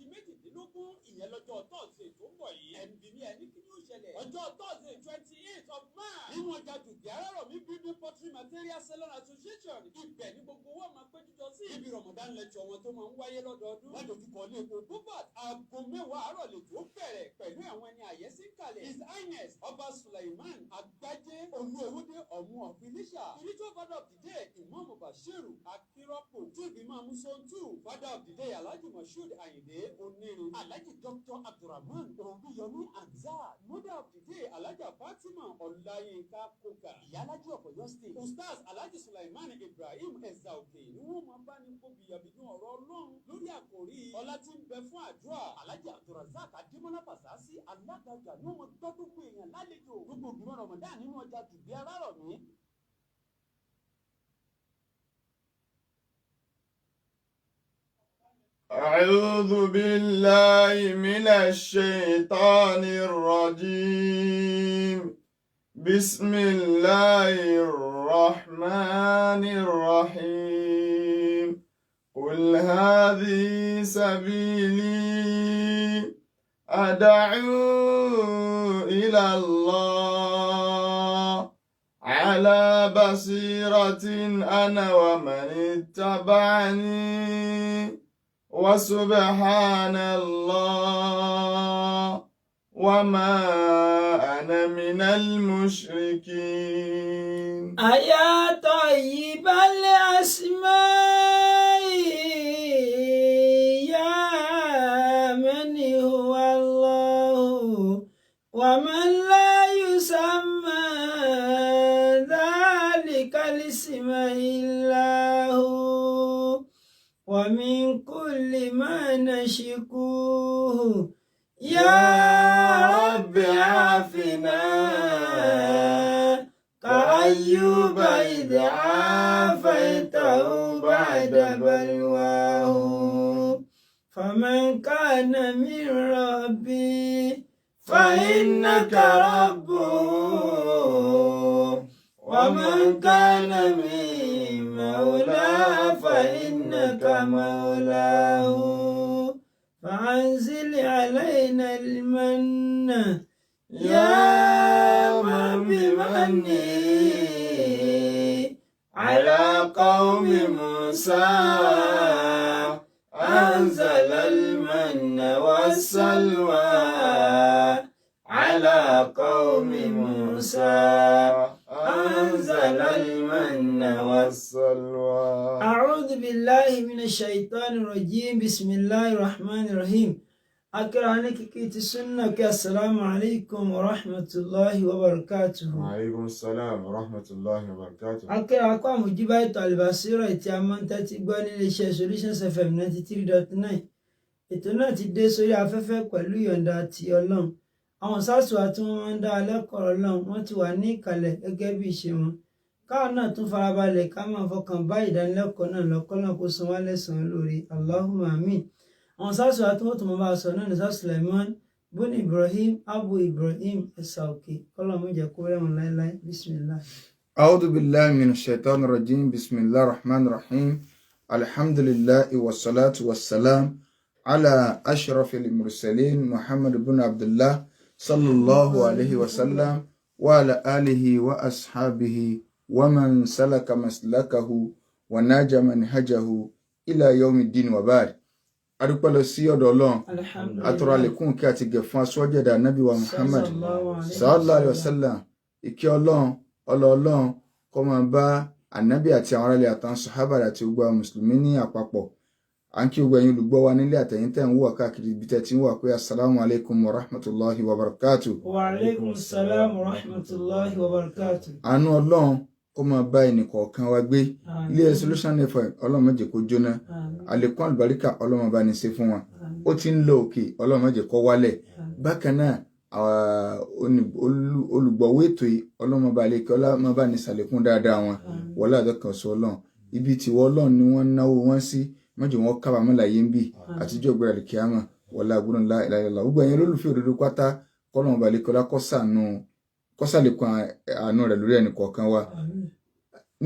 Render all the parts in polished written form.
di 18, ìyẹn lọ́jọ́ Thursday tó ń bọ̀ yìí. Ẹnbí ní ẹni kí ni ó ṣẹlẹ̀? Ọjọ́ Thursday 28 of March, nínú ọjà Dùgbẹ́ Arárọ̀mí Building Pottery Material Seller Association, ibẹ̀ ní gbogbo wọn máa péjú jọ sí. Ibi Ramadan lecture wọn tó máa ń wáyé lọ́dọọdún. Wọ́n dojúkọ ilé epo Bovat. Aago 10 àárọ̀ lè tó bẹ̀rẹ̀ pẹ̀lú àwọn ẹni àyẹ́sí kalẹ̀. His Highness Ọba Sulaiman Agbájé Olúowódé Ọ̀mú of Iléṣà, spiritual father of the day Imam Bashiru Akírọ́pò, Chief Imam Zone 2, father of the day Alhaji Moshood Ayinde Onírin, Alhaji Dr. Abdulrahman Oríyọmí Hamzat, mother of the day Alhaja Fatima Ọláyínká Koka, Ìyálájì of Ọ̀yọ́ State, Ustaz Alhaji Sulaiman Ibrahim Ẹ̀zà Òkè ni wọ́n máa bá ní kóbi yàbínú ọ̀rọ̀ Ọlọ́run lórí àkòrí ọlá tí ń bẹ fún àdúrà. Alhaji Abdulrasaq Adémọ́lá Fasasi, alága ni wọ́n máa gbọ́ gbogbo èèyàn lálejò, gbogbo ìgbìmọ̀ Ramadan nínú ọjà Dùgbẹ́ Arárọ̀mí. أعوذ بالله من الشيطان الرجيم. بسم الله الرحمن الرحيم. قل هذه سبيلي أدعو إلى الله على بصيرة أنا ومن اتبعني، وسبحان الله وما أنا من المشركين. أيا طيب الأسماء، يا من هو الله ومن لا يسمى ذلك الاسم إلا هو، ومن كل ما نشكوه يا رب عافنا، كأيوب إذ عافيته بعد بلواه. فمن كان من ربي فإنك ربه، ومن كان من مولاه فإنك مولاه. فأنزل علينا المن يا من بمنه على قوم موسى أنزل المن والسلوى، على قوم موسى أنزل المن والسلوى. أعوذ بالله من الشيطان الرجيم. بسم الله الرحمن الرحيم. Akíra ní kíkí ti súnà kí السلام عليكم ورحمة الله وبركاته. وعليكم السلام ورحمة الله وبركاته. Akíra kó àmójúbá ètò Àlùbásírà tí a máa ń tẹ́tí gbọ́ nílé iṣẹ́ Solutions FM 93.9. Ètò náà ti dé sórí afẹ́fẹ́ pẹ̀lú ìyọ̀ǹda ti Ọlọ́run. Àwọn sáàsù wa tí wọ́n máa ń dá alẹ́kọ̀ọ́ Ọlọ́run, wọ́n ti wà ní ìkàlẹ̀ gẹ́gẹ́ bí ìṣe wọn. Káwọn náà tún farabalẹ̀ ká máa fọkàn bá ìdánilẹ́kọ̀ọ́ náà lọ́kọ́lọ́n kó san wá lẹ́sàn-án lórí. اللهم آمين. Àwọn sáàsù wa tí wọ́n tún máa bá a sọ náà ní Sáàsù Sulaiman bùnú Ibrahim, Abu Ibrahim Ẹ̀sà Òkè. Kọ́lọ́mù jẹ́ kó rẹ̀wọ̀n láéláé. بسم الله. أعوذ بالله من الشيطان الرجيم. بسم الله الرحمن الرحيم. الحمد لله والصلاة والسلام على أشرف المرسلين محمد بن عبد الله صلى الله عليه وسلم وعلى آله وأصحابه ومن سلك مسلكه ونهج منهجه إلى يوم الدين، وبعد. Adúpẹ́ lọ sí ọ̀dọ̀ Ọlọ́run. Atọ́rọ àlékún kí àti gẹ̀ fún aṣọ́jú ẹ̀dá Nábì wa Muhammad صلى الله عليه وسلم. Ìkẹ́ Ọlọ́run, ọlọ́ Ọlọ́run kó máa bá ànábì àti àwọn aráàlú àtàwọn sàhábà àti gbogbo àwọn mùsùlùmí ní àpapọ̀. À ń kí gbogbo ẹ̀yin olùgbọ́ wa nílé àtẹ̀yìn tẹ̀ ń wà káàkiri ibi tẹ̀ tí ń wà pé السلام عليكم ورحمة الله وبركاته. وعليكم السلام ورحمة الله وبركاته. Àánú Ọlọ́run kó máa bá ẹnì kọ̀ọ̀kan wa gbé. Ilé Solution FM, Ọlọ́run má jẹ́ kó jóná. Àlékún àlùbáríkà, Ọlọ́run bá ní ṣe fún wọn. Ó ti ń lọ òkè, Ọlọ́run má jẹ́ kó wálẹ̀. Bákan náà, olùgbọ̀wọ́ ètò yìí, Ọlọ́run bá lè kí Ọlọ́run bá ní ṣàlékún dáadáa wọn wọlé àdọ́kan sọ Ọlọ́run. Ibi tiwọ́ Ọlọ́run ni wọ́n náwó wọn sí, má jẹ́ wọn kábàámọ̀ láyé ń bì àtijọ́ ìgbéra lè kíámà wọlé àgbọ̀nà ńlá ìlàlá. Gbogbo ẹ̀yin olólùfẹ́ òdodo pátá, kọ́lọ́run bá lè kí ọlá kọ́sàlékún àánú rẹ̀ lórí ẹnì kọ̀ọ̀kan wa.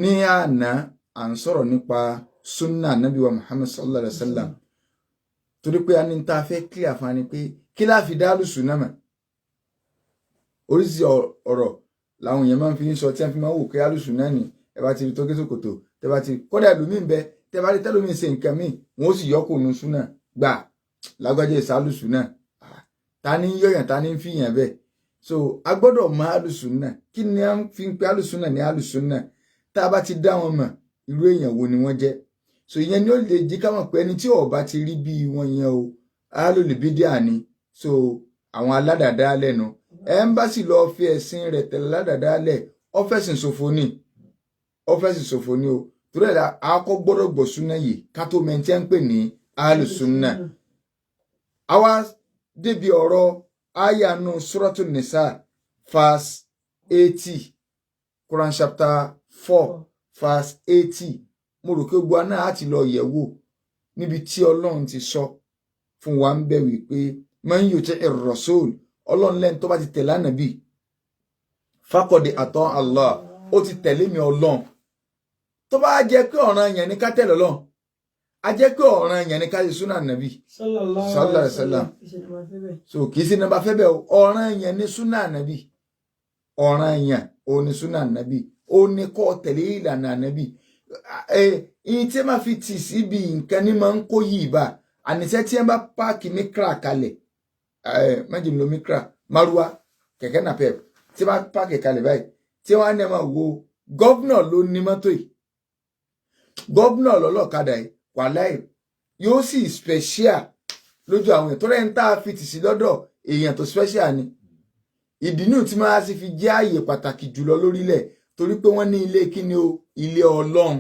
Ní àná, à ń sọ̀rọ̀ nípa sunna Nabi wa Muhammad صلى الله عليه وسلم. Torí pé a ní ta fẹ́ clear fún wa ni pé kí láà fi dá alùsùnà mọ̀. Oríṣiríṣi ọ̀rọ̀ làwọn èèyàn máa ń fi ń sọ tí wọ́n fi máa ń wò pé alùsùnà ni. Ẹ bá ti rí tó gé ṣòkòtò, tẹ bá ti kódà ẹlòmíì ń bẹ, tẹ bá rí tẹlòmíì ṣe nǹkan míì, wọn ó sì yọ kò nu súnà gbà lágbájá ìsálùsùnà. Ta ni ń yọyàn, ta ni ń fìyàn bẹ́ẹ̀? So a gbọ́dọ̀ mọ alùsùnà. Kí ni a fi ń pe alùsùnà ní alùsùnà? Tá a bá ti dá wọn mọ̀, irú èèyàn wo ni wọ́n jẹ́? So ìyẹn ni ó lè jí ká mọ̀ pé ẹni tí ó bá ti rí bí wọn yẹn o, alólùbídíà ni. So àwọn aládàáda lẹ́nu ẹ ń bá sì lọ fi ẹ̀sìn rẹ̀ tẹ̀lé aládàáda lẹ̀, ó fẹ̀sìn ṣòfò ni, ó fẹ̀sìn ṣòfò ni o. Torí ẹ̀ la akọ́ gbọ́dọ̀ gbọ́ súnà yìí ká tó mẹ́ntí ẹ̀ ń pè ní alùsùnà. Àwa débi ọ̀rọ̀ ayanu Suratul Nisa verse 80, Quran chapter 4 verse 80. Mo rò pé gbogbo aná á ti lọ yẹ̀ wò níbi tí Ọlọ́run ti sọ fún wa ń bẹ̀ wípé man yuti'ir rasul, Ọlọ́run lẹ́ni tó bá ti tẹ̀lé ànábì, faqad ata Allah, ó ti tẹ̀lé mi Ọlọ́run. Tó bá jẹ́ pé ọ̀ràn yẹn ni ká tẹ̀lé Ọlọ́run, a jẹ́ pé ọ̀ràn yẹn ni ká ṣe súnà ànábì Sallallahu sallallahu alaihi wasallam. Ìṣẹ̀lẹ̀ máa fẹ́ bẹ́ẹ̀. So kì í sí nàbà fẹ́ bẹ́ẹ̀ o, ọ̀ràn yẹn ni súnà ànábì, ọ̀ràn yẹn ò ní súnà ànábì, ó ní kó tẹ̀lé ìlànà ànábì. Ẹ ìyìn tí ẹ máa fi tì síbi nǹkan ní máa ń kó yìí bá àníṣe tí ẹ bá páàkì mikra kalẹ̀, ẹ májèlé lo mikra márúwá kẹ̀kẹ́ napep tí ẹ bá páàkì kalẹ̀ báyìí, tí wọ́n á ní ẹ máa wo governor ló ní mọ́tò yìí, governor lọ́lọ́kadà yìí, wàláì yóò sì special lójú àwọn èèyàn tó rẹ̀ ń tá a fi tì sí lọ́dọ̀ èèyàn tó special ni. Ìdí nù tí máa sì fi jẹ́ ààyè pàtàkì jùlọ lórílẹ̀, torí pé wọ́n ní ilé kíni o, ilé Ọlọ́run.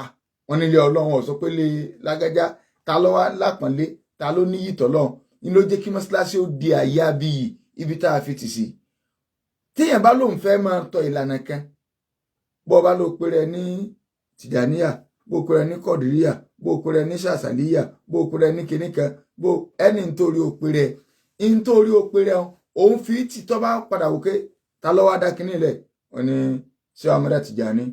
Ah, wọ́n ní ilé Ọlọ́run, ó sọ pé lè lágájá ta ló wá lápọ̀nlé, ta ló níyì tọ́lọ́run ní ló jẹ́ kí mọ́ṣáláṣí ó di àyè abiyì ibi tá a fi tì sí. Téèyàn bá lóun fẹ́ máa tọ ìlànà kan, bó o bá lọ pé rẹ ní Tìjàníyà, bó o pé rẹ ní Kọ̀dìríyà, bó o pé rẹ ní Ṣàṣàlíyà, bó o pé rẹ ní kinní kan, bó ẹni nítorí o pé rẹ, nítorí o pé rẹ, òun fi tì tọ́ bá padà wò pé ta ló wá dá kinní lẹ̀, wọ́n ní ṣé Ahmada Tìjàní,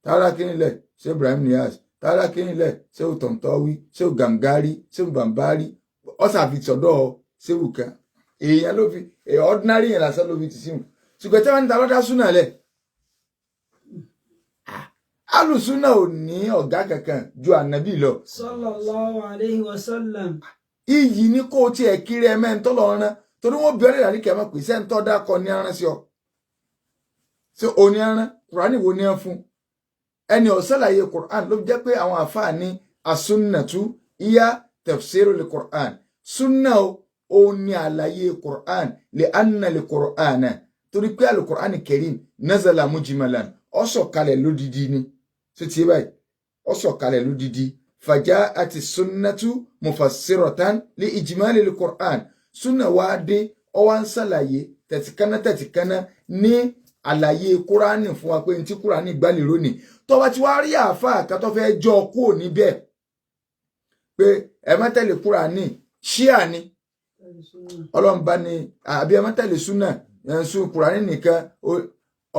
ta ló dá kinní lẹ̀, ṣé Ibrahim Niass, ta ló dá kinní lẹ̀, ṣé o Tọ̀ntọ́wí, ṣé o Gàngárì, ṣé o Bàǹbárì, ọ̀sà fi sọ̀dọ̀ ṣéwù kan. Èèyàn ló fi ordinary yẹn lásán ló fi tì sí mu. Ṣùgbọ́n tí wọ́n ní ta ló dá súnà lẹ̀, alùsúnà ò ní ọ̀gá kankan ju ànábì lọ. Sallallahu alayhi wa sallam. Iyì ní kó o tiẹ̀ kiri ẹ mẹ́ńtọ́ lọ rán, torí wọ́n bí ọ́nà ìdàrí kẹ́mọ́ pé sẹ́ńtọ́ dákọ ní arán sí ọ, ṣé o ní arán? Kùránì wo ní ẹ fún ẹni ọ̀sálàyé kùránì? Ló jẹ́ pé àwọn àfáà ní asúnnàtú iya tafsiru li kùránì, súnà ó ní àlàyé kùránì, lè anna li kùránì, torí pé alukùránì karim nazala mujmalan, ó sọ̀kalẹ̀ lódìdí ni. Tó ti báyìí, ó sọ̀kalẹ̀ lódìdí, fàjá àti sunnatu mufassiratan li ijmali li kùránì. Súnà wá dé, ó wá ń ṣàlàyé tẹ̀tìkánná tẹ̀tìkánná ní àlàyé kúránì fún wa pé ní tí kúránì gbálérò ní. Tó bá ti wá rí àáfàá kan tó fẹ́ jọ kúrò níbẹ̀ pé ẹ má tẹ̀lé kúránì, ṣíà ni Ọlọ́run bá ní, àbí ẹ má tẹ̀lé súnà ẹ̀sùn kúránì nìkan,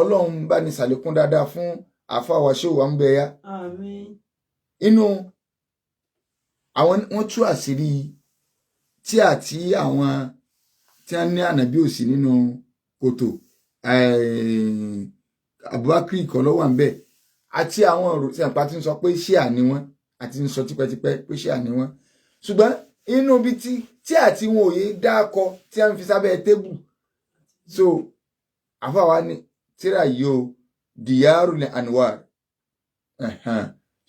Ọlọ́run bá ní sàlékún dáadáa fún àáfàá wa ṣé wà ń bẹ ya. Àmín. Inú àwọn wọ́n tú àṣírí tí àti àwọn tí wọ́n ní ànábì òsì nínú kòtò, Abubakar kọ́ ló wà ń bẹ̀, àti àwọn ọ̀rọ̀ tí àpá ti ń sọ pé ṣíà ni wọ́n, àti ń sọ tipẹ́tipẹ́ pé ṣíà ni wọ́n. Ṣùgbọ́n inú bí tí àti wọn òye dákọ tí wọ́n fi sábẹ́ tébù. So àfàwa ni tíra yìí o, Diyarul Anwar.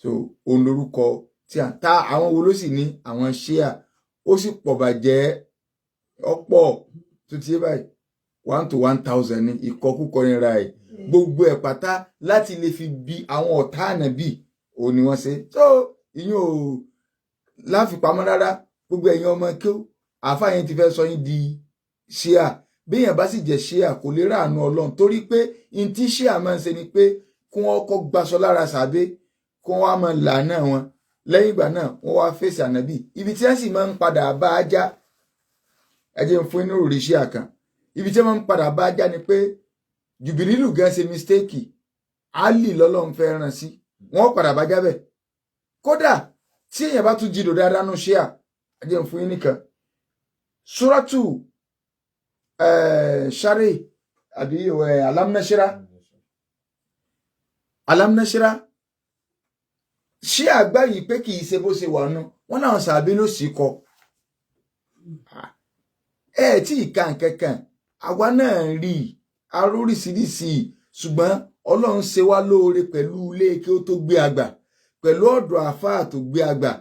So òun lorúkọ tí a ta. Àwọn wo ló sì ní àwọn ṣíà? Ó sì pọ̀ bàjẹ́, ọ̀pọ̀ tó ti yé báyìí, 1 to 1,000 ní ìkọkúkọ nira ẹ̀, gbogbo ẹ̀ pátá láti lè fi bi àwọn ọ̀tá ànábì òun ni wọ́n ṣe. So ìyún ò láfipamọ́ rárá. Gbogbo ẹ̀yin ọmọ kí ó àáfàá yẹn ti fẹ́ sọ yín di ṣíà, béèyàn bá sì jẹ́ ṣíà kò lè ráàánú Ọlọ́run, torí pé n tí ṣíà máa ń ṣe ni pé kí wọ́n kọ́ gbaṣọ lára sàbẹ́, kí wọ́n wá máa làánà wọn, lẹ́yìn ìgbà náà wọ́n wá fèsì ànábì, ibi tí wọ́n sì máa ń padà bá a já. Ẹ jẹ́ n fún inú òrì ṣíà kan, ibi tí wọ́n máa ń padà bá a já ni pé Jùbìrìlù gan ṣe mistake, Ali lọ́lọ́run fẹ́ ràn sí, wọ́n padà bá já bẹ́ẹ̀. Kódà tí èèyàn bá tún jìdò dáadáa nù ṣíà Ẹ jẹ́ n fún yín nìkan. Suratu Shari àbí Alam Nashira, Alam Nashira, ṣé àgbá yìí pé kì í ṣe bó ṣe wà nù wọn náà sàbí ló sì kọ ẹ tí ì ka nǹkankan. Àwa náà rí i aróríṣiríṣi, ṣùgbọ́n Ọlọ́run ṣe wá lóore pẹ̀lú ilé kí ó tó gbé àgbà, pẹ̀lú ọ̀dọ̀ àáfàá tó gbé àgbà,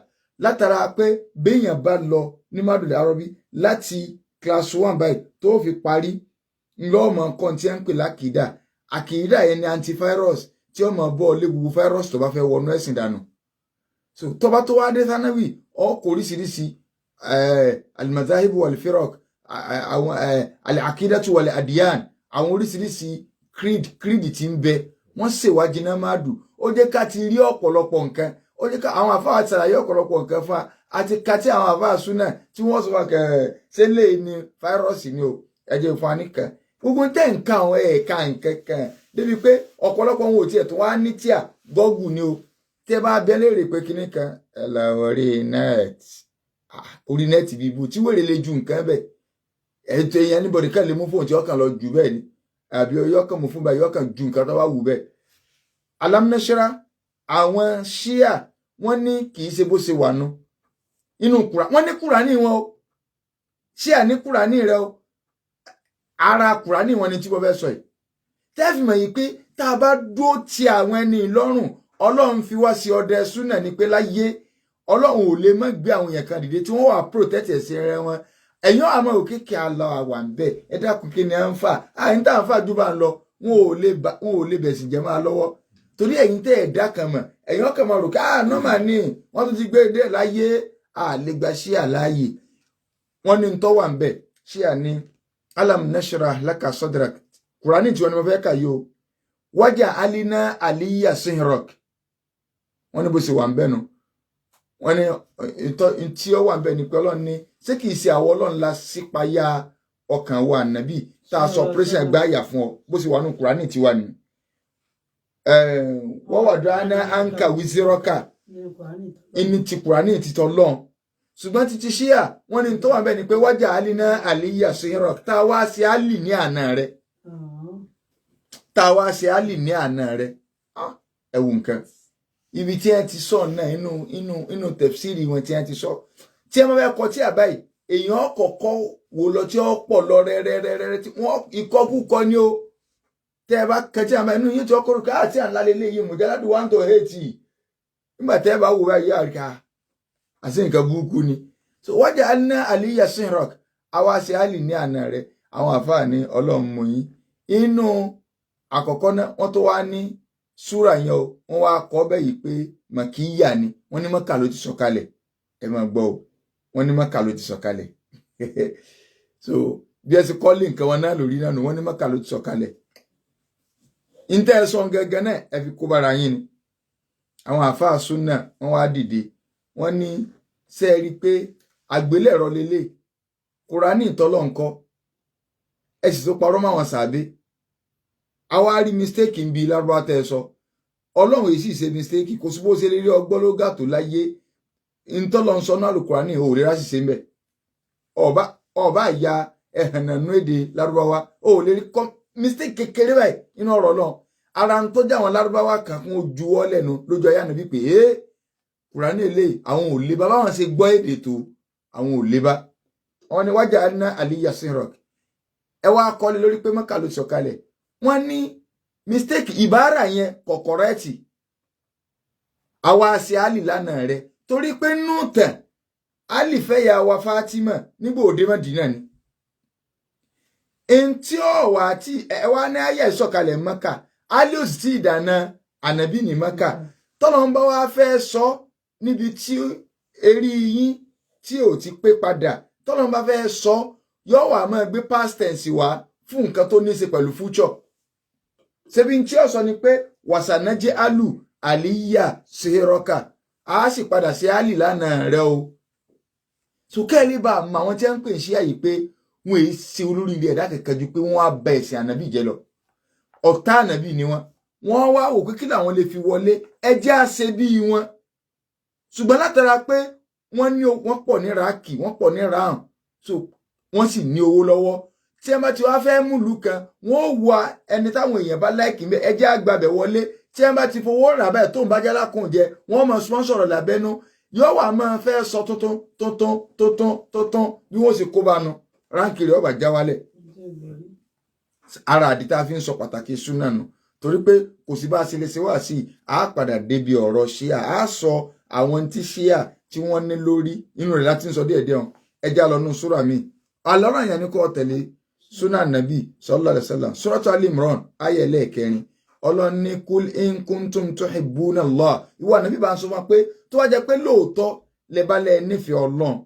látara pé béèyàn bá lọ ní Madul Arabi láti class 1 báyìí tó fi parí, ńlọ́ọ̀mọ̀ nǹkan tí wọ́n ń pè lákìídà. Àkìídà yẹn ni antivirus tí ó máa bọ́ lé gbogbo virus tó bá fẹ́ wọnú ẹ̀sìn dànù. So tó bá tó wá dé thanawi, ọkọ̀ oríṣiríṣi al-madhahibu wal-firaq, àwọn al-aqidatu wal-adiyan, àwọn oríṣiríṣi creed tí ń bẹ, wọ́n ṣèwádìí náà máa dùn. Ó jẹ́ ká ti rí ọ̀pọ̀lọpọ̀ nǹkan, ó jẹ́ ká àwọn àfáà ti ṣàlàyé ọ̀pọ̀lọpọ̀ nǹkan fún wa, àti ká tí àwọn àfáà súnà tí wọ́n sọ kẹ̀ ṣé lè ní fáírọ́ọ̀sì ni o. Ẹ jẹ́ fún wa nìkan gbogbo tẹ́ nǹkan àwọn ẹ̀ka nǹkan kan débi pé ọ̀pọ̀lọpọ̀ wọn ò tiẹ̀ tó wá ní tíà gọ́gù ni o. Tí ẹ bá bẹ léèrè pé kinní kan, ẹ lọ orí net, orí net bíbu tí wèrè lè ju nǹkan bẹ́ẹ̀. Ètò èèyàn níbọ̀dì kan lè mú fóun tí ọkàn lọ jù bẹ́ẹ̀ ni, àbí ọkàn mú fún báyìí, ọkàn ju nǹkan tó bá wù bẹ́ẹ̀. Alam Nashra, àwọn ṣíà wọ́n ní kì í ṣe bó ṣe wà nù inú kura. Wọ́n ní Kùránì wọn o, ṣíà ní Kùránì rẹ o, ara Kùránì wọn ni tí wọ́n fẹ́ sọ yìí. Tẹ́ẹ̀fì mọ̀ yìí pé tá a bá dúró ti àwọn ẹni lọ́rùn, Ọlọ́run fi wá sí ọdẹ súnà ni pé láyé Ọlọ́run ò lè má gbé àwọn èèyàn kan dìde tí wọ́n wà protect ẹ̀sìn rẹ wọn. Ẹ̀yàn àmọ́ òkè kí a lọ àwà ń bẹ̀. Ẹ dákun, kí ni à ń fà àyìn tá à ń fà jù bá ń lọ, wọn ò lè bẹ̀sìn jẹ́ máa lọ́wọ́, torí ẹ̀yin tẹ́ ẹ̀dá kan mọ̀, ẹ̀yin ọkàn máa rò ká nọ́mà ní wọ́n tún ti gbé dé láyé àlègbà ṣíà láàyè. Wọ́n ní ntọ́ wà ń bẹ̀. Ṣíà ní alam nashrah laka sadrak, Kùránì tí wọ́n ní mo fẹ́ kà yìí o, wájà alina aliya sinrok. Wọ́n ní bó ṣe wà ń bẹ̀ nu. Wọ́n ní tí ó wà ń bẹ̀ ni pé Ọlọ́run ní ṣé kìí ṣe àwọn Ọlọ́run la sípayá ọkàn wa nàbí tá a sọ pírẹsẹ̀ gbáyà fún ọ, bó ṣe wà nù Kùránì tiwa ni wọ́n wà dáná anka wizirọ́kà ìní ti Kùránì ti tọ́ lọ́n. Ṣùgbọ́n títí ṣíà, wọ́n ní tó wà bẹ́ẹ̀ ni pé wájà alina aliya sinrok, tá a wá sí Ali ní àná rẹ̀, tá a wá sí Ali ní àná rẹ̀. Ẹ wù nǹkan ibi tí ẹ ti sọ náà inú inú inú tẹfsírì wọn tí ẹ ti sọ, tí ẹ máa fẹ́ kọ tí àbáyìí, èèyàn kọ̀kọ́ wò lọ tí ó pọ̀ lọ rẹ́rẹ́rẹ́rẹ́ tí wọ́n ìkọkúkọ ni ó. Tẹ́ ẹ bá kẹtí àmọ́ inú yín tí ó kọ́rù káàtì àńlá lélẹ́yìí mùjáládù 1 to 8, nígbà tẹ́ ẹ bá wò báyìí àríkà àti nǹkan burúkú ni. So wájà alina aliya sinrok, àwa ṣe Ali ní àná rẹ̀. Àwọn àfáà ní Ọlọ́run mú yín inú àkọ́kọ́ náà. Wọ́n tó wá ní súrà yẹn o, wọ́n wá kọ́ bẹ́ẹ̀ yìí pé màkìyà ni, wọ́n ní Mọ́kà ló ti sọ̀kalẹ̀. Ẹ máa gbọ́ o, wọ́n ní Mọ́kà ló ti sọ̀kalẹ̀. So bí ẹ ti kọ́ lé nǹkan wọn náà lórí náà nù, wọ́n ní Mọ́kà ló ti sọ̀kalẹ̀. Ntẹ́ ẹ sọ gẹ́gẹ́ náà, ẹ fi kó bára yín ni. Àwọn àáfàá súnà wọ́n wá dìde, wọ́n ní ṣé ẹ rí i pé àgbélẹ̀rọ lélẹ̀ Kùránì ìtọ́lọ̀ ńkọ́, ẹ sì tó parọ́ máwọn sàbẹ̀. Àwa rí mistake ń bi lárúbá tẹ́ ẹ sọ. Ọlọ́run èyí sì ṣe mistake, kò sí bó ṣe lè rí ọgbọ́n ló gà tó láyé. Ntọ́lọ́ ń sọ náà Kùránì ò lè ráṣìṣe ń bẹ̀. Ọba ọba ìyá ẹ̀hànnànú èdè lárúbáwá ò lè rí mistake kékeré báyìí nínú ọ̀rọ̀ náà. Ara ń tọ́jú àwọn lárúbáwá kan kún ojú ọ lẹ́nu lójú ayé ànábì pé é Kùránì eléyìí àwọn ò lè bá báwọn ṣe gbọ́ èdè tó, àwọn ò lè bá wọn ni wájà alina aliya sinrok. Ẹ wá kọ́lé lórí pé Mọ́kà ló sọ̀kalẹ̀. Wọ́n ní mistake ìbára yẹn kò correct. Àwa ṣe Ali lánàá rẹ torí pé nù tàn Ali fẹ́ ya wa Fatima nígbà òde Mádínà ni ntí ọ̀wà àti ẹ wá ní ayé ìsọ̀kalẹ̀ Mọ́kà, Ali ò sì tí ì dáná ànábì ní Mọ́kà. Tọ́lọ́ ń bá wá fẹ́ sọ níbi tí eré yín tí ò ti pé padà, tọ́lọ́ ń bá fẹ́ sọ, yóò wá máa gbé past tense wá fún nǹkan tó ní í ṣe pẹ̀lú future. Ṣebí tí ó sọ ni pé wàsànájẹ́ alu àlíyà ṣèrọ́kà, a sì padà sí Ali lánàá rẹ o. Sùkẹ́ẹ̀lì bá mọ àwọn tí wọ́n ń pè sí àyè pé wọn èyí ṣe olórí ilé ẹ̀dá kankan ju pé wọ́n á bẹ ẹ̀sìn ànábì jẹ́ lọ. Ọ̀tá ànábì ni wọ́n. Wọ́n wá wò pé kí làwọn lè fi wọlé, ẹjẹ́ á ṣe bí wọn. Ṣùgbọ́n látara pé Wọ́n ní wọ́n pọ̀ ní Iraki, wọ́n pọ̀ ní Iran, so wọ́n sì ní owó lọ́wọ́. Tí ẹ bá ti wá fẹ́ múlùú kan, wọ́n ó wá ẹni táwọn èèyàn bá láìkì mẹ́, ẹ jẹ́ àgbàbẹ̀ wọlé. Tí ẹ bá ti fowó rà báyìí, tó ń bá jálá kùn jẹ, wọ́n mọ̀ sponsor lábẹ́nú, yóò wá máa fẹ́ sọ tuntun tuntun tuntun tuntun bí wọ́n sì kó bá nu ránkì rẹ̀ ọba já wálẹ̀. Ara àdí tá a fi ń sọ pàtàkì súnà nù, torí pé kò sí bá a ṣe lè ṣe wá sí i, a padà débi ọ̀rọ̀ ṣíà, a sọ àwọn tí ṣíà tí wọ́n ní lórí inú rẹ̀ láti ń sọ díẹ̀díẹ̀ hàn. Ẹja lọ nù súrà mi alọ́rọ̀ yẹn ni kò tẹ̀lé súnà nàbì sallallahu alaihi wasallam. Suratu Ali Imran ayé ẹlẹ́ẹ̀kẹrin, Ọlọ́run ní kul in kuntum tuhibbuna Allah. Ìwọ ànábì, bá ń sọ fún wa pé tó wá jẹ́ pé lóòótọ́ lẹ bá lẹ nífẹ̀ẹ́ Ọlọ́run,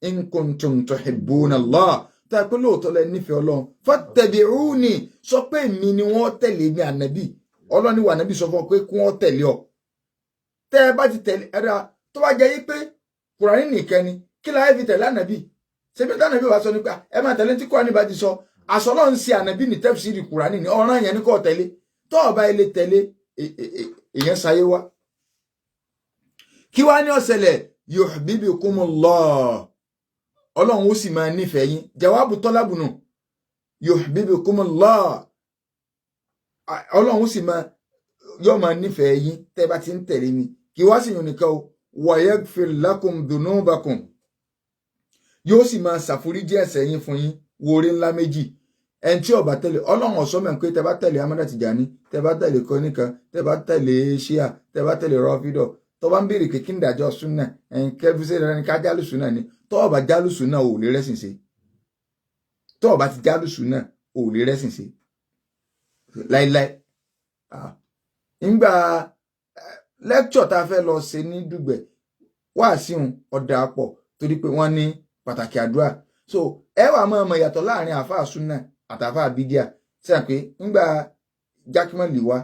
in kuntum tuhibbuna Allah, tó yẹ pé lóòótọ́ lẹ nífẹ̀ẹ́ Ọlọ́run, fattabi'uni, sọ pé èmi ni wọ́n tẹ̀lé mi ànábì. Ọlọ́run ní wà ànábì sọ fún ọ pé kí wọ́n tẹ̀lé ọ. Tẹ́ ẹ bá ti tẹ̀lé ẹ̀rọ, tó bá jẹ́ yí pé Kùránì nìkan ni, kí láyé fi tẹ̀lé ànábì? Ṣebí tànábì wàá sọ nípa ẹ máa tẹ̀lé tí Kùránì bá ti sọ. Àsọlọ́ ń ṣe ànábì ní tafsiri Kùránì ní ọ̀ràn yẹn ní kò tẹ̀lé. Tó ọba ilé tẹ̀lé, èèyàn sáyé wá. Kí wá ní ó ṣẹlẹ̀? Yuhbibukumullah, Ọlọ́run ó sì máa nífẹ̀ẹ́ yín. Jawabu tọ́lábùnù, yuhbibukumullah, Ọlọ́run ó sì máa yóò máa nífẹ̀ẹ́ yín tẹ́ bá ti ń tẹ̀lé mi. Kí wá sì yàn nìkan o, wa yaghfir lakum dhunubakum, yóò sì máa ṣàforíjì ẹ̀ṣẹ̀ yín fún yín. Wo orí ńlá méjì. Ẹni tí ó bá tẹ̀lé Ọlọ́run ọ̀sọ́ mẹ́ pé tẹ́ bá tẹ̀lé Amada Tijani, tẹ́ bá tẹ̀lé kọ́nìkan, tẹ́ bá tẹ̀lé ṣíà, tẹ́ bá tẹ̀lé rọ́fídọ̀, tó bá ń béèrè pé kí n dájọ́ súnà ẹ̀yìn kẹfíṣẹ́ rẹ ní ká jálù súnà ni. Tó bá jálù súnà, ò lè rẹ́sìn ṣe. Tó bá ti jálù súnà, ò lè rẹ́sìn ṣe láíláí. Ńgbà lecture tá a fẹ́ lọ ṣe ní Dùgbẹ̀ wá síhun ọ̀dà pọ̀, torí pé wọ́n ní pàtàkì àdúrà. So ẹ wà máa mọ ìyàtọ̀ láàrin àáfàá súnà àtàfáà bídíà sẹ́yìn pé ńgbà jákèmọ́lì wá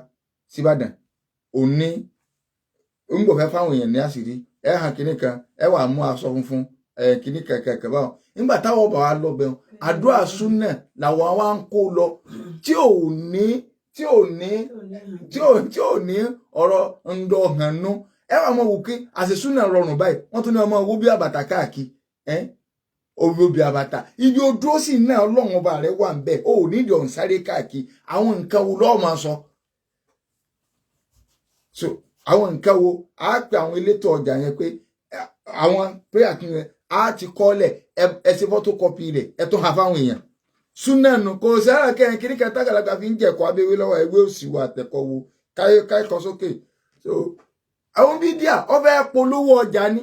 síbàdàn òní ńgbò fẹ́ fáwọn èèyàn ní àṣírí ẹ hàn kínní kan, ẹ wà mú aṣọ funfun ẹ kínní kẹkẹ báwọn. Nígbà táwọn bá wa lọ bẹ̀rù àdúrà súnà làwọn wá ń kó lọ, tí ò ní ọ̀rọ̀ ńdọ̀ hàn nú. Ẹ wà mọ̀ wò kí àṣẹ súnà rọrùn báyìí. Wọ́n tún ní ọmọ owó bí àbàtà káàkiri ẹ obi àbàtà ibi odúró sì náà. Ọlọ́run ọba rẹ wà ń bẹ̀, ó ní ìdí ọ̀hún sáré káàkiri. Àwọn nǹkan wo lọ́ọ́ máa sọ? So àwọn nǹkan wo á pe àwọn elétò ọjà yẹn pé àwọn prayer kí yẹn á ti kọ́lẹ̀, ẹ ṣe photocopy rẹ̀, ẹ tó hàn fáwọn èèyàn. Súnà nù kò sára kẹrin kiri kan tágàlagbà fi ń jẹ̀kọ́ abéwé lọ́wọ́ ewé òsì wa àtẹ̀kọ́ wo káyé káyé sókè. So àwọn bídíà ọfẹ́ polówó ọjà ni.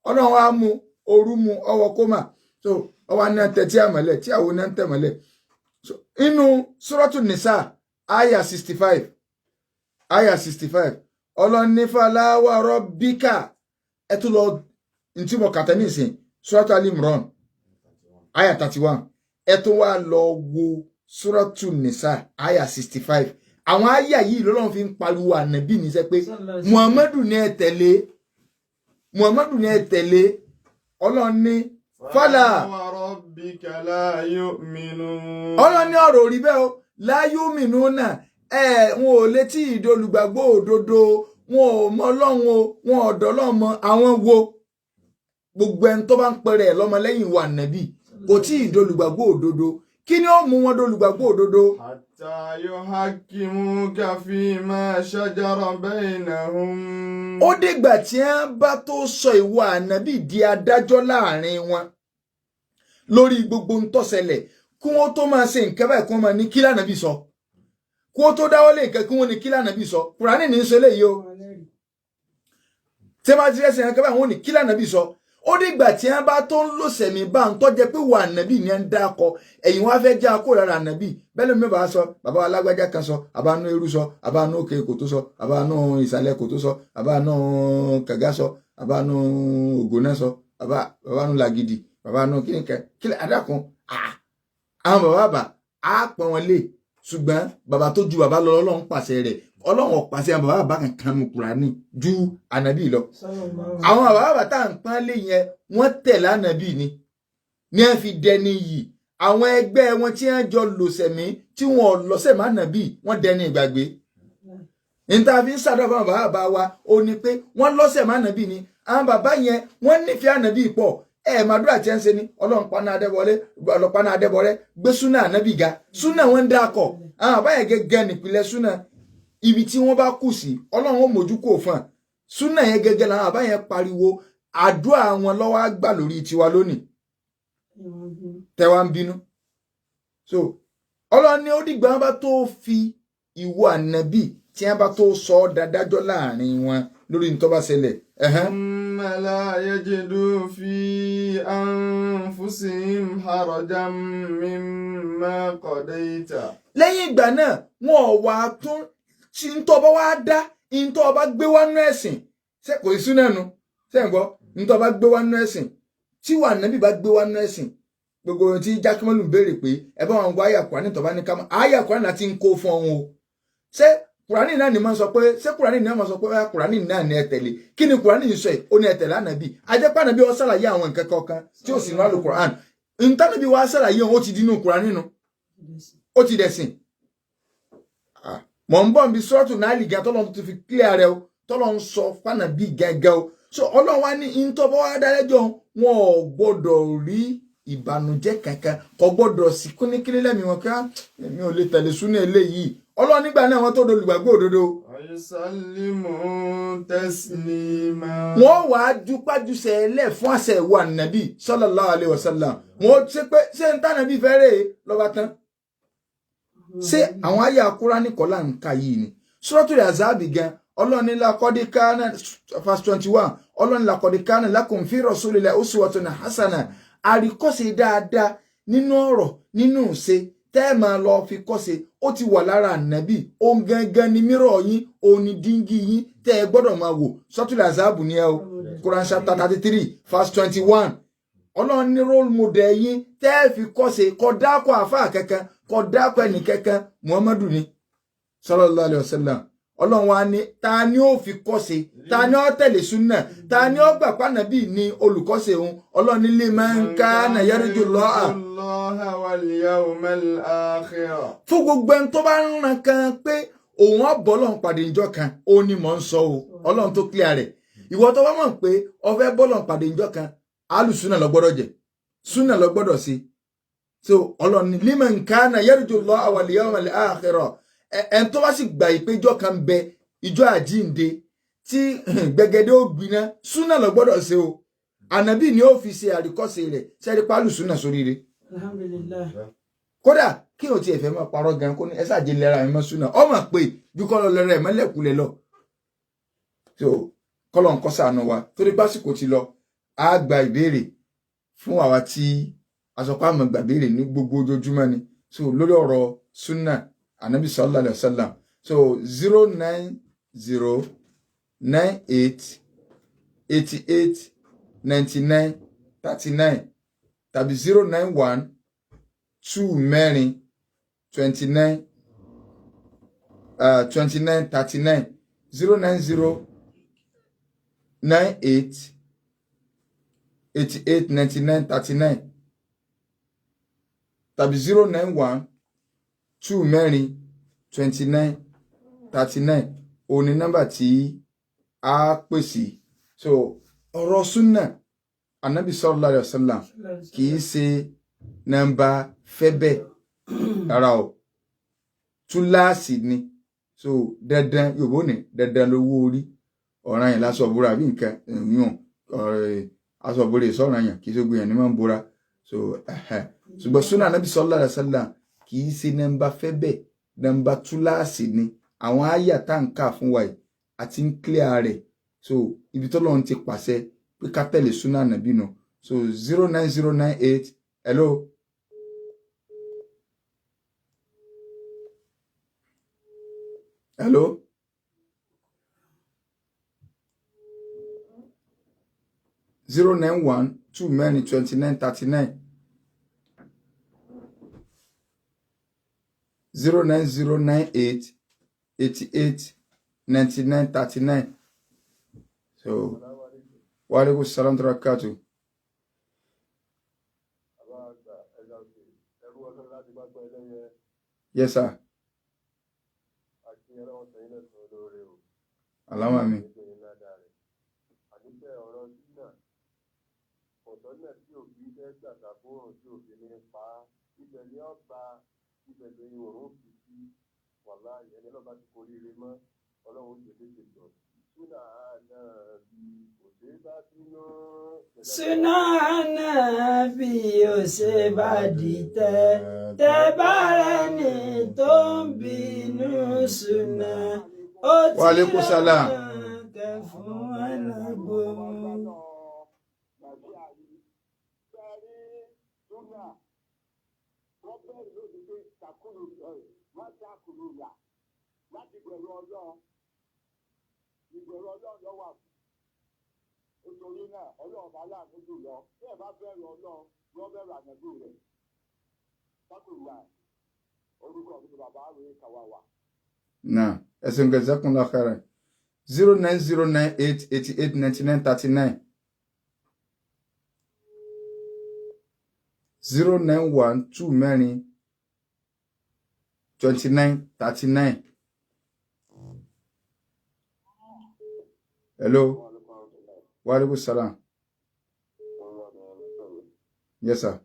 Ọlọ́run á mú ooru mu ọwọ́ kómà. So ọwọ́ ní tẹ tí àmọ́lẹ̀ tí àwọn ní tẹ̀ mọ́lẹ̀. So inú Suratu Nisa aya 65, aya 65, ọlọ́ni fala wa rabbika. Ẹ tún lọ ntí mo kàtẹ́ nísìn, Suratu Ali Imran aya 31, ẹ tún wá lọ wo Suratu Nisa aya 65. Àwọn aya yìí lọ́lọ́run fi ń pariwo ànábì níṣẹ́ pé Muhammadu ní ẹ tẹ̀lé, Muhammadu ní ẹ tẹ̀lé. Ọlọ́run ní fala wa rabbika la yu'minun. Ọlọ́run ní ọ̀rọ̀ orí bẹ́ẹ̀ o, la yu'minuna, ẹ wọn ò létí ìdolùgbàgbọ́ òdodo, wọn ò mọ Ọlọ́run o, wọn ò dọ́ Ọlọ́run mọ. Àwọn wo? Gbogbo ẹni tó bá ń pẹrẹ ẹ lọ́mọlẹ́yìn wa nàbì kò tí ì dolùgbàgbọ́ òdodo. Kí ni ó mú wọn dolùgbàgbọ́ òdodo? Hatta yuhakkimuka fima shajara bainahum. Ó dìgbà tí wọ́n bá tó sọ ìwọ ànábì di adájọ́ láàrin wọn lórí gbogbo ń tó ṣẹlẹ̀, kí wọ́n tó máa ṣe nǹkan báyìí, kí wọ́n máa ní kí lànàbì sọ, kí wọ́n tó dáwọ́lé nǹkan, kí wọ́n ní kí lànàbì sọ. Kùránì ní í sọ eléyìí o. Tí wọ́n bá ti rẹ́sẹ̀ nǹkan báyìí, wọ́n ní kí lànàbì sọ. Ó dìgbà tí wọ́n bá tó ń lò sẹ̀mí bá ń tọ́jẹ́ pé wà ànábì ní ń dákọ ẹ̀yìn wọn á fẹ́ já kó lára ànábì. Bẹ́ẹ̀ ló mi bá sọ bàbá alágbájá kan sọ, àbánú eru sọ, àbánú òkè kòtó sọ, àbánú ìsàlẹ̀ kòtó sọ, àbánú kàgá sọ, àbánú ògóná sọ, àbánú làgìdì, bàbánú kíníkẹ kílẹ̀ adákun. Àwọn bàbá bàbá á pọn wọn lé, ṣùgbọ́n bàbá tó ju bàbá lọ, Ọlọ́run pàṣẹ rẹ̀. Ọlọ́run ò pàṣẹ àwọn bàbá bàbá kankan nù Kùránì ju ànábì lọ. Àwọn bàbá bàbá tá à ń pọ́n lé yẹn, wọ́n tẹ̀lé ànábì ni ẹ fi dẹni yìí. Àwọn ẹgbẹ́ wọn tí wọ́n jọ lòsẹ̀mí tí wọ́n lọ́sẹ̀ má nàbì, wọ́n dẹni ìgbàgbé. Níta fi ń ṣàdúrà fún àwọn bàbá bàbá wa ó ní pé wọ́n lọ́sẹ̀ má nàbì ni. Àwọn bàbá yẹn wọ́n nífẹ̀ẹ́ ànábì pọ̀. Ẹ màdúrà tí ẹ ń ṣe ni Ọlọ́run paná adẹ́bọlé, ọlọ́paná adẹ́bọrẹ́, gbé súnà ànábì ga. Súnà wọn ń dákọ̀. Àwọn bàbá yẹn gẹ́gẹ́ nípìnlẹ̀ súnà. Ibi tí wọ́n bá kù sí, Ọlọ́run ó mójú kò fún un. Súnà yẹn gẹ́gẹ́ làwọn bàbá yẹn pariwo. Àdúrà wọn lọ́wọ́ á gbà lórí tiwa lónìí. Tẹ́wá ń bínú. So Ọlọ́run ní ó dìgbà wọn bá tó fi ìwọ ànábì tí wọn bá tó sọ ọ́ dádájọ́ láàrin wọn lórí ní tó bá ṣẹlẹ̀. ثم لا يجدوا في أنفسهم حرجا مما قضيت. Lẹ́yìn ìgbà náà wọn ò wá tún tí ń tọ́ bá wá dá ń tọ́ bá gbé wá nú ẹ̀sìn, ṣé kò sí súnà nu, ṣé ń gbọ́, ń tọ́ bá gbé wá nú ẹ̀sìn, tí wà nábì bá gbé wá nú ẹ̀sìn, gbogbo ohun tí Jákèmọ́lù ń béèrè pé ẹ bá wọn gbọ́ àyà Kùránì tó bá ní ká mọ́ àyà Kùránì láti ń kó fún ọ̀hún o, ṣé Kùránì náà ni máa ń sọ pé, ṣé Kùránì náà máa sọ pé Kùránì náà ni ẹ tẹ̀lé? Kí ni Kùránì ń sọ yìí? Ó ní ẹ tẹ̀lé ànábì. Ajẹ́pẹ́ ànábì ó ṣàlàyé àwọn nǹkan kọ̀ọ̀kan tí ó sì ní Al-Kùránì. Ntànábì wa ṣàlàyé òun ó ti dínú Kùránì nu, ó ti dẹ̀sìn. Mọ̀ ń bọ̀ nbí sọ́ọ̀tù náà lì gan tọ́lọ́ tó fi clear rẹ o, tọ́lọ́ ń sọ fànàbí gẹ́gẹ́ o. So Ọlọ́run wa ní ntọ́bọ̀ wa dálẹ́jọ́ wọn ò gbọ́dọ̀ rí ìbànújẹ́ kankan, kò gbọ́dọ̀ sí kúnníkínní lẹ́mìí wọn ká èmi ò lè tẹ̀lé súnà eléyìí. Ọlọ́run nígbà náà wọ́n tó dolùgbàgbọ́ òdodo. Yusallimu taslima. Wọ́n wàá jupájúṣe ẹlẹ́ fún àṣẹ ìwà nàbí sallallahu alaihi wasallam. Wọ́n ṣe pé ṣé ń tànàbí fẹ́rẹ̀ lọ́ba tán. Ṣé àwọn àyà Kúránì kọ́ là ń ka yìí ni? Suratul Ahzab gan Ọlọ́run ní laqad kana verse 21, Ọlọ́run laqad kana lakum fi rasulillahi uswatun hasana. Àríkọ́ṣe dáadáa nínú ọ̀rọ̀ nínú ìṣe tẹ́ ẹ máa lọ fi kọ́ṣe ó ti wà lára ànábì. Òun gangan ni mírọ̀ yín, òun ni díngí yín tẹ́ ẹ gbọ́dọ̀ máa wò. Suratul Ahzab ni ẹ o, Quran chapter 33 verse 21. Ọlọ́run ní role model yín tẹ́ ẹ fi kọ́ṣe, kọ́ dákọ̀ àfáà kankan, kọ́ dákọ̀ ẹnì kankan, Muhammadu ni sallallahu alayhi wa sallam. Ọlọ́run wa ní ta ni ó fi kọ́ṣe, ta ni ó tẹ̀lé súnà, ta ni ó gbà pànàbí ní olùkọ́ṣe òun. Ọlọ́run ní liman kana yarju Allaha wal yawmal akhir. Fún gbogbo ẹni tó bá ń ran kan pé òun á bọ́ Ọlọ́run pàdé ìjọ kan, ó ní mò ń sọ o. Ọlọ́run tó clear rẹ̀, ìwọ tó bá mọ̀ pé ó fẹ́ bọ́ Ọlọ́run pàdé ìjọ kan, alùsúnà lọ gbọ́dọ̀ jẹ, súnà lọ gbọ́dọ̀ sí. So Ọlọ́run ní liman kana yarju Allaha wal yawmal akhir. Ẹn tó bá sì gbà ìpéjọ kan bẹ, ìjọ àjínde tí gbẹgẹdẹ ó gbiná, súnà lọ gbọ́dọ̀ ṣe o. Ànábì ni ó fi ṣe àríkọ́ṣe rẹ̀ sẹ́rí pálù súnà sóríire. Alhamdulillah. Kódà kí o tiẹ̀ fẹ́ máa parọ́ gan kó ní ẹ ṣáàjì lẹ́ra mi mọ́ súnà, ọmọ pé ju kọ́ lọ lẹ́ra ẹ̀ mọ́lẹ̀kulẹ̀ lọ. So kọ́lọ̀ ń kọ́ sànù wa torí pásìkò ti lọ. Á gba ìbéèrè fún àwa tí aṣọpá àmọ̀ gbà béèrè ní gbogbo ojoojúmọ́ ni. So lórí ọ̀rọ̀ súnà anabi sallallahu alayhi wa sallam, so 09098 88 99 39 tàbí 091 2 4 29 29 39, 09098 88 99 39 tàbí 091 2 4 29 39 òun ni nọ́mbà tí a pèsè. So ọ̀rọ̀ súnà anabi sallallahu alayhi wa sallam kì í ṣe nọ́mbà fẹ́bẹ̀ rárá o, túláàsì ni. So dandan yorùbá ní dandan lówó orí ọ̀ràn yẹn lásọ̀ búra àbí nǹkan yùn aṣọ búra ìsọ̀ràn yẹn kì í ṣe gbìyànjú ní máa ń búra. So ṣùgbọ́n súnà anabi sallallahu alayhi wa sallam kì í ṣe nọ́mbà fẹ́bẹ̀, nọ́mbà túláàsì ni. Àwọn àyà tá à ń kà fún wa yìí àti ń clear rẹ̀. So ibi tọ́lọ́run ti pàṣẹ pé ká tẹ̀lé súnà nàbí nù. So 09098, hello. Hello. 091 2 4 29 39, 09098 88 99 39. So wa alaikum salam wa barakatuh. Yes sir. Alama mi. Àníṣe ọ̀rọ̀ sínà ọ̀dọ́ náà tí òbí fẹ́ gbàgbà fóòrùn tí òbí ní pa á, ibẹ̀ ni ó ba, ibẹ̀ ni òórùn fi sí. Wàhálà ẹni náà bá ti forí ire mọ́, ọlọ́run ó gbèdé ṣètò. Súnà náà bí kò ṣeé bá bínú. Súnà Ànábì ò ṣe bá dìtẹ̀, tẹ́ bá rẹ́ni tó ń bínú súnà, ó ti Wa alaikum salam. rán kẹ́ fún alágbo mu. Láti bẹ̀rù Ọlọ́run, ìbẹ̀rù Ọlọ́run ló wà fún. Nítorí náà, Ọlọ́run bá láàánú jùlọ. Bí ẹ bá bẹ̀rù Ọlọ́run, yọ bẹ̀rù ànábì rẹ̀. Sákòlá, orúkọ mi ni bàbá rẹ̀ kàwáwà. Náà ẹ̀sìn, jazakumullahu khairan. 09098889939, 091 2 4 29 39. Hello, wa alaikum salam. Yes sir.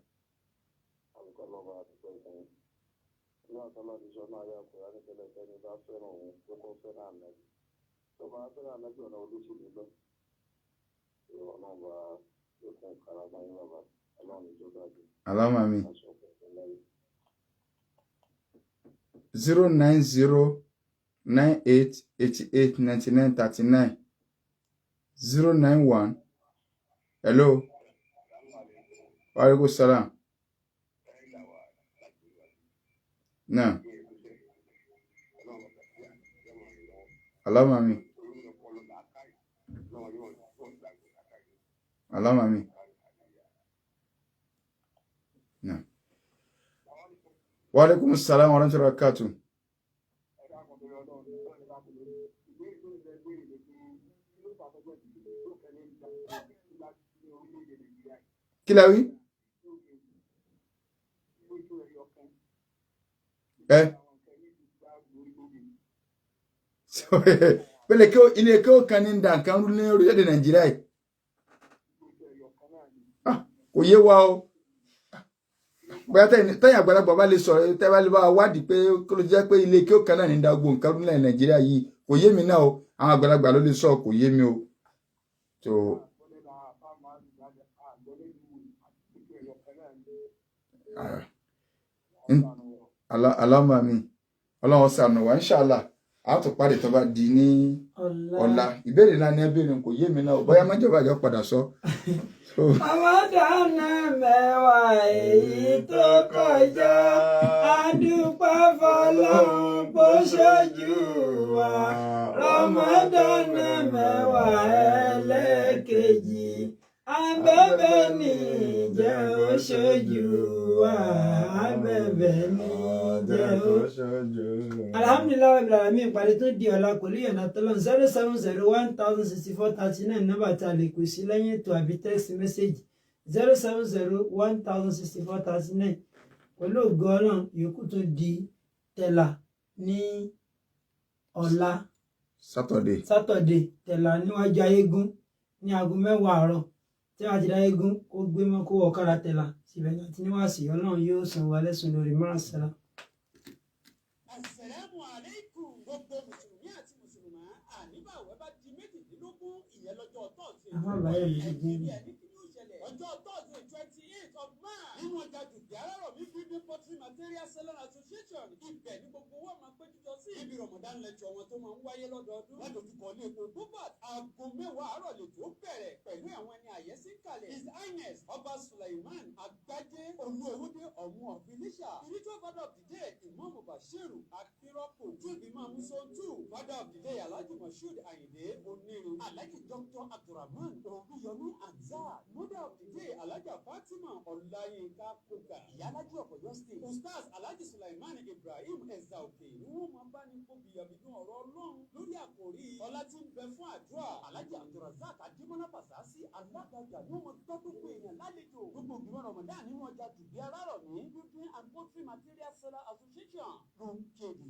Alama mi 09098889939, 091. Hello, wa alaikum salam. Náà alama mi, alama mi. Náà wa alaikum salam wa rahmatullahi wa barakatuh. Kí la wí? Ẹ pẹ̀lẹ́ kí ilé kí ó kan ní da nǹkan rú ní orílẹ̀-èdè Nàìjíríà yìí. Ah, kò yé wa o. Bóyá tẹ́yìn àgbàlagbà bá lè sọ̀rọ̀, tẹ́ bá lè bá wa wádìí pé kí ló jẹ́ pé ilé kí ó kan náà ní da gbogbo nǹkan rú ní Nàìjíríà yìí, kò yé mi náà o. Àwọn àgbàlagbà ló lè sọ, kò yé mi o. Tó ah, aláma mi, Ọlọ́run ṣàánú wa. Inshallah, a tún parí tó bá di ní ọ̀la. Ọ̀la ìbéèrè náà ní ẹ béèrè, kò yé mi náà o. Bóyá mọ́jọba àjọ padà sọ. So, Ramadana 10 èyí tó kọjá, a dúpẹ́ fọlọ́run bó ṣojú wa. Ramadana 10 ẹlẹ́ẹ̀kejì, abẹ́bẹ́ ní jẹ́ ó ṣojú wa, abẹ́bẹ́ ní jẹ́ ó. Alhamdulilayi rabbil alamin. Ìpàdé tó di ọ̀la pẹ̀lú ìyọ̀nà tọ́lọ́n. 070 1064 39, nọ́mbà tí a lè pè sí lẹ́yìn ètò, àbí text message 070 1064 39. Pẹ̀lú ògo Ọlọ́run, yòókù tó di tẹ̀là ní ọ̀la. Saturday. Saturday, tẹ̀là níwájú ayégún ní aago 10 àárọ̀. Tí wọ́n ti dá ayégún, kó gbé mọ́, kó wọ ọ̀kadà tẹ̀là síbẹ̀ láti níwáàsí. Ọlọ́run yóò san wa lẹ́sùn lórí márùn-ún. Asalaamu alaikum, gbogbo mùsùlùmí àti mùsùlùmá. Àníbàwẹ̀ bá di 18, ìyẹn lọ́jọ́ tọ́ọ̀sì. Àwọn àbáyọ mi ti dín ní. Ẹni kí ni ó ṣẹlẹ̀? Ọjọ́ tọ́ọ̀sì 28 of March, nínú ọjà Dùgbẹ́ Arárọ̀mí Building Pottery Material Seller Association, ibẹ̀ ní gbogbo wọn máa péjú jọ sí ibi Ramadan lecture wọn tó máa ń wáyé lọ́dọọdún ládojúkọ ní epo búbàt. Aago 10 àárọ̀ lè tó bẹ̀rẹ̀ pẹ̀lú àwọn ẹni àyẹ́sí kalẹ̀: His Highness Ọba Suleiman Agbájé Olúowódé Ọ̀mú of Ilisha, spiritual father of the day Imam Bashiru Akírọ́pò, Chief Imam Sontu, father of the day Alhaji Moshood Ayinde Onirin, Alhaji Dr. Abdulrahman Oríyọmí Hamzat, mother of the day Alhaja Fatima Ọláyínká Koka, Ìyálájì of Ọ̀yọ́ State, Ustaz Alhaji Sulaiman Ibrahim Ẹ̀zà Òkè ni wọ́n máa bá ní kóbi yàbídún ọ̀rọ̀ Ọlọ́run lórí àkòrí ọlá tí ń bẹ fún àdúrà. Alhaji Abdulrasaq Adémọ́lá Fasasi, alágbàgbà, ni wọ́n máa gbọ́ gbogbo èèyàn lálejò. Gbogbo ìgbìmọ̀ Ramadan nínú ọjà Dùgbẹ́ Arárọ̀mí Building and Poultry Material Seller Association ló ń kéde.